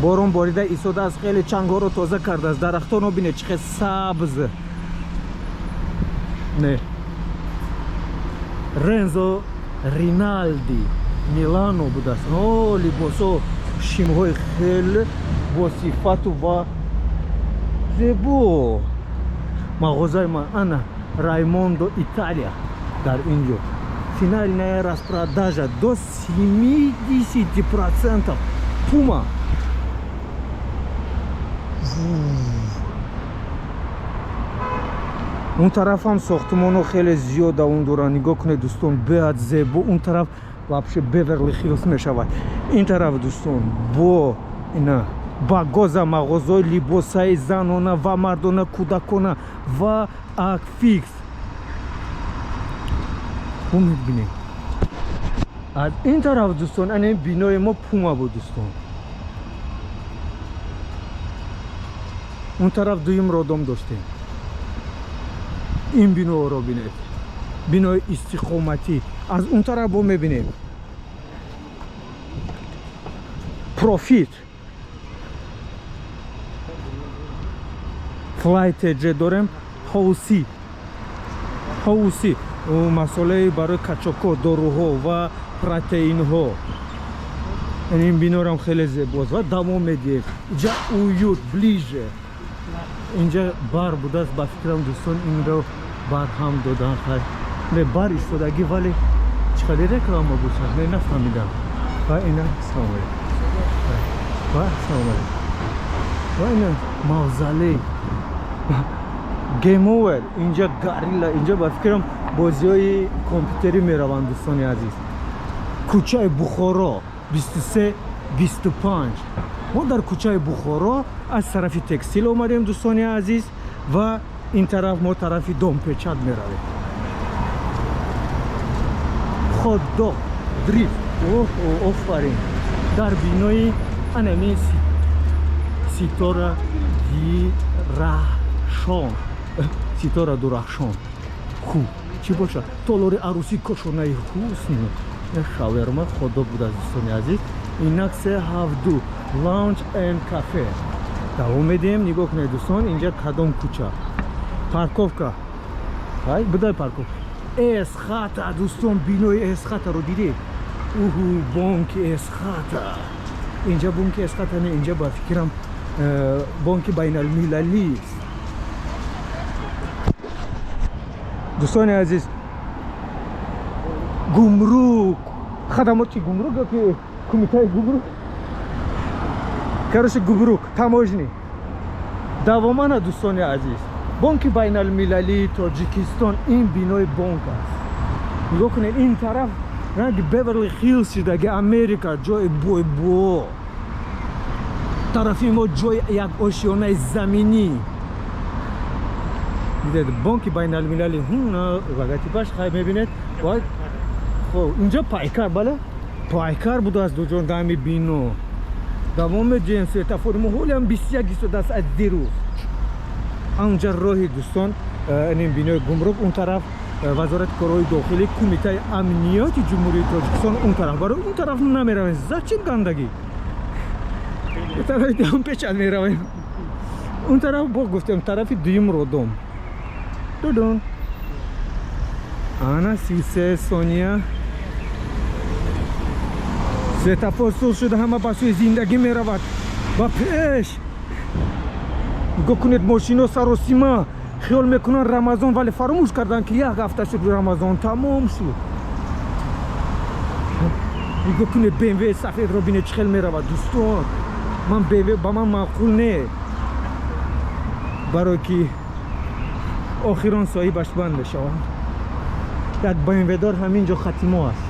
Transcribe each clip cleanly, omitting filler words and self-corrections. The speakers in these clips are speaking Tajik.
Борон борида истодааст, хеле чангҳоро тоза кардааст. Дарахтонро бинед, чӣ хел сабз. Не, Рензо Риналди Милано будааст. О, либосо, шимҳои хеле босифату ва зебо. Мағозаи ман ана Раймондо Италия. Дар ин ҷо финальная распродажа до 70%. Пума. Он тараф ҳам сохтмонҳо хеле зиёд давом доранд. Нигоҳ кунед, дӯстон, беҳад зебо. Он тараф вообще Беверли Хиллз мешавад. Ин тараф, дӯстон, бо ина багоза мағозаи либосаи занона ва мардона, кӯдакона ва Акфикс бо мебинем. Аз ин тараф, дӯстон, ана бинои мо Пума буд, дӯстон. Он тараф дуюм родом доштем. Ин биноро бинед, бинои истиқоматӣ. Аз он тараф бо мебинем Профит Флайтеҷ дорем, ҳоуси, ҳоуси масолаи барои качоко, доруҳо ва протеинҳо. Ин бинорам хеле зебост ва давом медиҳем. Инҷа уют ближе. Инҷа бар будааст, ба фикрам, дӯстон, инро барҳам додан. Хай, не, бар истодагӣ, вале чӣ қадар реклама бошад, не, нафаҳмидам. Ва ина, салом алейкум, ва салом алейкум. Ва ина мавзолей. Game over. Инҷа горилла, инҷа ба фикрам бозиҳои компютерӣ мераванд, дӯстони азиз. Кӯчаи Бухоро 23 25. Мо дар кӯчаи Бухоро аз тарафи текстил омадем, дӯстони азиз, ва ин тараф мо тарафи Домпечат меравем. Хот-дог дрифт. Офарин. Дар бинои анами Ситора Дирахшон, Ситора Дурахшон. Ху чӣ бошад? Толори арӯсӣ, кошонаи ҳусн, шаверма, хот-дог будааст, дӯстони азиз. Инак 372 лаунж энд кафе. Давом медиҳем. Нигоҳ кунед, дӯстон, инҷа кадом кӯча? Парковка ай будай, парковка Эсхата. Дӯстон, бинои Эсхатаро дидед? Уҳу, бонки Эсхата. Инҷа бонки Эсхата не, инҷа ба фикрам бонки байналмилалист. Дӯстони азиз, гумрук, хадамоти гумрук ёки кумитаи гумрук, короче, гумрук, таможни. Давомана, дӯстони азиз, бонки байналмилалии Тоҷикистон. Ин бинои бонк аст. Нигоҳ кунед, ин тараф ранги Беверли Хиллз шидаги, Америка, ҷои бойбо. Тарафи мо ҷои як ошёнаи заминӣ. Дидед, бонки байналмилалӣ логотипаш, хай, мебинед. Хоб, инҷа Пайкар, бале, Пайкар будааст, дуҷон, дами бино. Давом медиҳем. Светофори мо ҳолиам 21 истодааст аз дирӯз. Анҷа роҳи, дӯстон, ин бинои гумрук, он тараф вазорати корҳои дохилӣ, кумитаи амнияти Ҷумҳурии Тоҷикистон он тараф. Барои он тараф намеравем, зачем гандагӣ? Тарафи печат меравем. Он тараф бо гуфтем, тарафи дуюм родом. Дудун, ана 33 сония. Светофор сурх шуда, ҳама ба сӯи зиндагӣ меравад, ба пеш. Нигоҳ кунед, мошино саросима, хиёл мекунанд Рамазон, вале фаромӯш карданд, ки як ҳафта шуд Рамазон тамом шуд. Нигоҳ кунед, БМВ сафедро бинед, чӣ хел меравад, дӯстон. Ман БМВ ба ман маъқул не, барое ки охирон соҳибаш банд мешаванд. Як БМВдор ҳамин ҷо хатимо аст.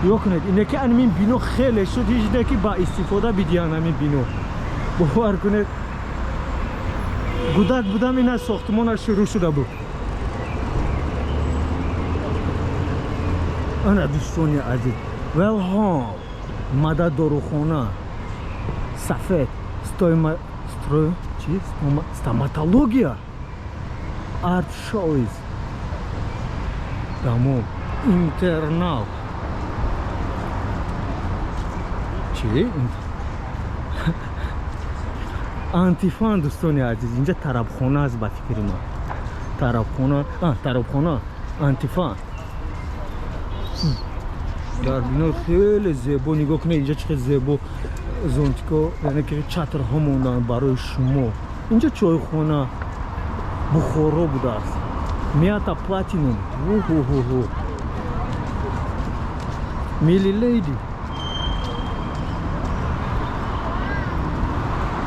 Нигоҳ кунед, ине ки анмин бино хеле шуд, ҳеҷ ки ба истифода бидиҳанд ҳамин бино. Бовар кунед, гудак будам, ина сохтмона шурӯъ шуда буд. Ана, дӯстони азиз, Велҳом мадад, дорухона сафед, стоима строй чи, стоматология, арт шоуз, тамом, интернал чи. Антифан дӯстони азиз, инҷа тарабхона аст ба фикри ман. Тарабхона, тарабхона Антифан. Дар бино хеле зебо, нигоҳ кунед инҷа чӣ хел зебо зонтико, яъне ки чатрҳо монданд барои шумо. Инҷа чойхона Бухоро будааст. Миата Платинум. Уҳуҳуҳу. Мили Лейди.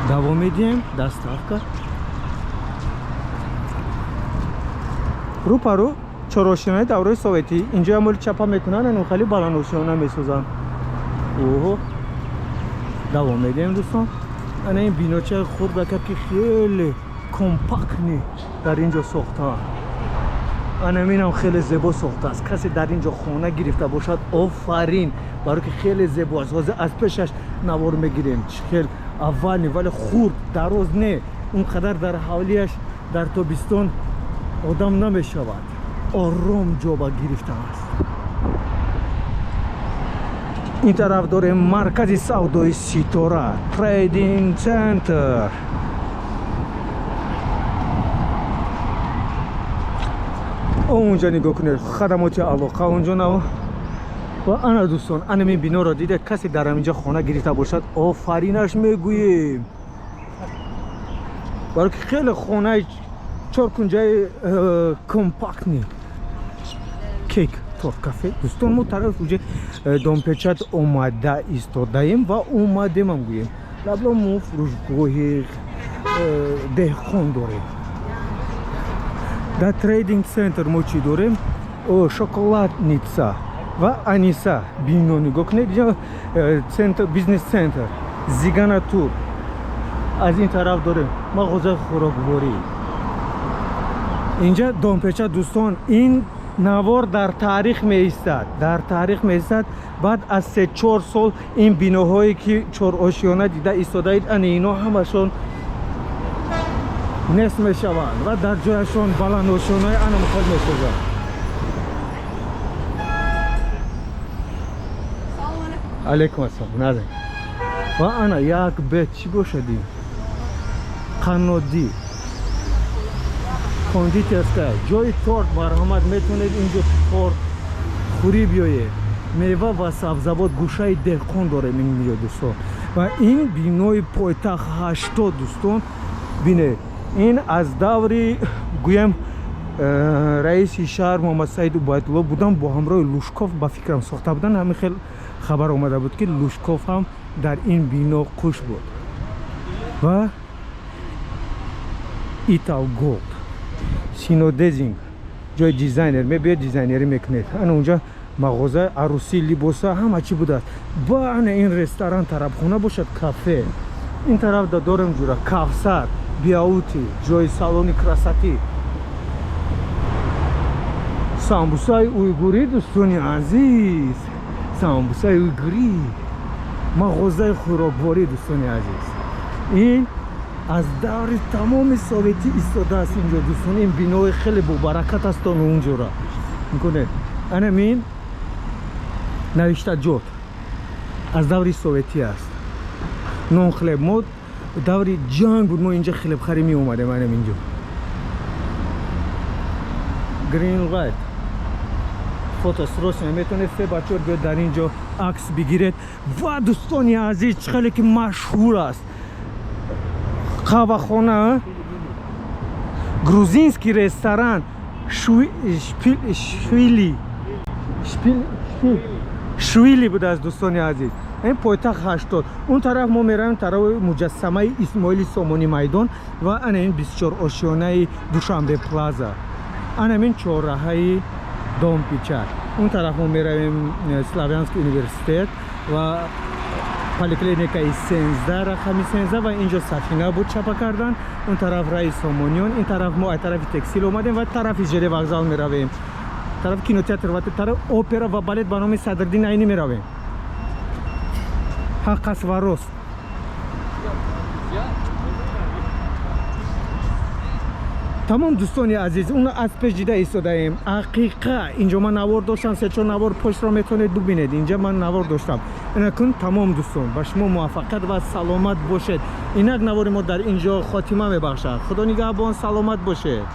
Давом медиҳем, доставка. Рӯпарӯ чорошинаи давраи советӣ. Инҷо амоли чапа мекунанд, ано хеле баландошиёна месозанд. Оҳо. Давом медиҳем дӯстон. Ана ин биночаи хурдака ки хеле компактни дар инҷо сохтаанд. Ана инам хеле зебо сохтааст. Касе дар инҷо хона гирифта бошад, офарин, барои ки хеле зебо аст. Ҳозир аз пешаш навор мегирем. Чӣ хел аввални, вале хурд, дароз не. Он қадар дар ҳавлияш дар тобистон одам намешавад. Ором ҷо ба гирифтааст. Ин тараф дорем маркази савдои Ситора, Trading Center. Онҷа нигоҳ кунед, хадамоти алоқа онҷо нав. Ва ана дӯстон, ана ин биноро дида, касе дар ҳаминҷа хона гирифта бошад, офаринаш мегӯем. Барои ки хеле хонаи чоркунҷаи компактни. Кейк, торт, кафе. Дӯстон, мо тараф уже Домпечат омада истодаем ва омадемам гӯем. Лабло мо фурӯшгоҳи деҳқон дорем. Дар Trading Center мо чӣ дорем? Шоколадница ва Аниса бино. Нигоҳ кунед, инҷа центр, бизнес центр, Зигана Тур. Аз ин тараф дорем мағозаи хӯрокворӣ. Инҷа Домпеча дӯстон, ин навор дар таърих меистад, дар таърих меистад. Баъд аз 3-4 сол ин биноҳое ки чорошиёна дида истодаед, ана ино ҳамашон нест мешаванд ва дар ҷояшон баландошиёнаи ана мухол месозанд. Алейкум ассалом. Назин. Ва ана як бет чӣ бошад ин? Қаннодӣ. Кондитерская. Ҷои торт, марҳамат, метавонед инҷо торт хӯрӣ биёед. Мева ва сабзавот, гӯшаи деҳқон дорем инҷо дӯстон. Ва ин бинои пойтахт 80 дӯстон, бинед, ин аз даври гӯям раиси шаҳр Муҳаммадсаид Убайдулло будан, бо ҳамроҳи Лужков ба фикрам сохта буданд. Ҳамин хел хабар омада буд ки Лужков ҳам дар ин бино қуш буд. Ва Итал Голд, Синодезинг, ҷои дизайнер мебиёд, дизайнерӣ мекунед. Ана унҷа мағозаи арӯсӣ, либоса, ҳама чӣ будааст. Ба ана ин ресторан, тарабхона бошад, кафе. Ин тараф да дорем ҷура Кавсар Beauty, ҷои салони красоты. Самбусаи уйгурӣ дӯстони азиз, самбусаи уйгурӣ, мағозаи хӯрокворӣ дӯстони азиз. Ин аз даври тамоми советӣ истодааст инҷо дӯстон. Ин бинои хеле бобаракат аст онҷора мекунед. Анамин навиштаҷот аз даври советӣ аст. Нон хлеб, мо даври ҷанг буд, мо инҷа хлебхарӣ меомадем. Анам инҷо Green Light фото срочно, метавонед се бачаҳо биёд дар ин ҷо акс бигиред. Ва дӯстони азиз, чӣ хеле ки машҳур аст қаҳвахона, грузинский ресторан Швили Швили будааст дӯстони азиз. Ин пойтахт 80. Он тараф мо меравем тарафи муҷассамаи Исмоили Сомонӣ майдон ва ана ин 24 ошёнаи Душанбе Плаза. Ана ин чорраҳаи Домпичак. Он тараф мо меравем Славянский университет ва поликлиникаи 13, рақами 13, ва инҷо сафина буд чапа кардан. Он тараф раи Сомониён, ин тараф мо аз тарафи текстил омадем ва тарафи ЖД вокзал меравем, тарафи кинотеатр ва тараф опера ва балет ба номи Садриддин Айнӣ меравем. Ҳақ аст ва рост. Тамом дӯстони азиз, он аз пеш дида истодаем. Ҳақиқа инҷо ман навор доштам, 3-4 навор пуштро метавонед бубинед. Инҷа ман навор доштам. Инакун тамом дӯстон, ба шумо муваффақият ва саломат бошед. Инак, навори мо дар ин ҷо хотима мебахшад. Худо нигаҳбон, саломат бошед.